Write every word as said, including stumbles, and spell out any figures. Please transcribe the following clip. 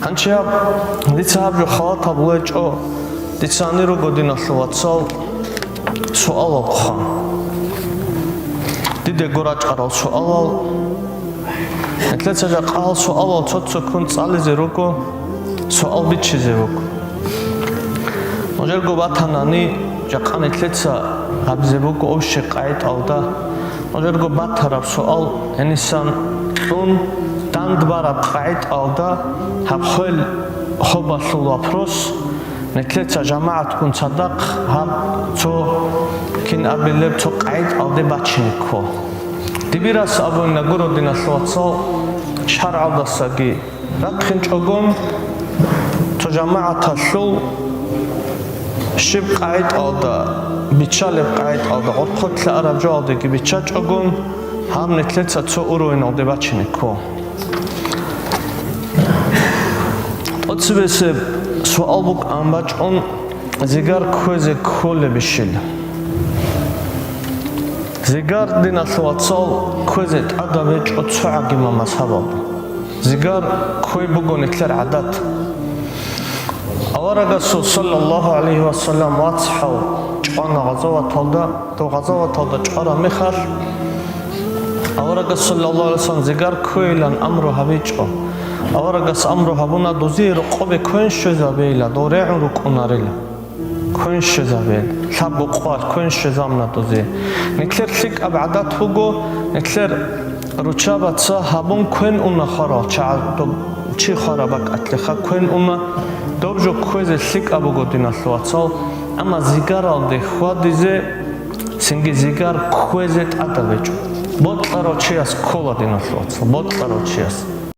Гьанчи гьаб, дица гьаб жо халат гьабулечӀо, дица гьанир руго, диналъул вацал, суалал хъван. Диде гурачӀарал суалал, нилъеца жакъа гьал суалал цо-цо ккун цӀализе руго, суал биччизе руго. Нужерго батанани, жакъа нилъеца гьабизе буго общий къагӀидалда, нужерго батараб суал гьенисан кьун, дандбараб къагӀидалда гьаб хвел хобалъул вопрос, нилъеца жамагӀатгун цадахъ гьаб цо кин абилеб цо къагӀидалде бачине ккола. Дибирас абуна гуро, диналъул вацал, шаргӀалдасаги рахъинчӀогон, цо жамагӀаталъул щиб къагӀидалда, биччалеб къагӀидалда, гъоркьотлъи араб жоалдеги биччачӀогон, гьаб нилъеца цо уровеналде бачине ккола. ТӀоцебесеб суал букӀан бачӀун, зигар кквезе кколебищил? Зигар, диналъул вацал, кквезе тӀадаб гьечӀо цо гӀагима мазгьабалда. Зигар кквей буго нилъер гӀадат. Аварагасул, саллаллагьу гӀалайгьи ва саллам, вацгӀал чӀвана гъазаваталда, дов гъазаваталда чӀвараб мехалъ, аварагас, саллаллагьу гӀалайгьи ва саллам, зигар кквейилан амру гьабичӀо. Аварагас амру гьабуна дузие рокъобе квен щвезабейила, дов регӀун рукӀунарила. Квен щвезабе, лъабго къвалъ квен щвезабуна дузие. Нилъер лъикӀаб гӀадат буго, нилъер руччабаца гьабун квен уна хварал, чагӀаз доб чи хвараб бакӀалъеха квен уна, доб жо кквезе лъикӀаб буго, диналъул вацал, амма зигаралде хьвадизе, цинги зигар кквезе тӀадаб гьечӀо. Бокьарав чияс ккола, диналъул вацал, бокьарав чияс.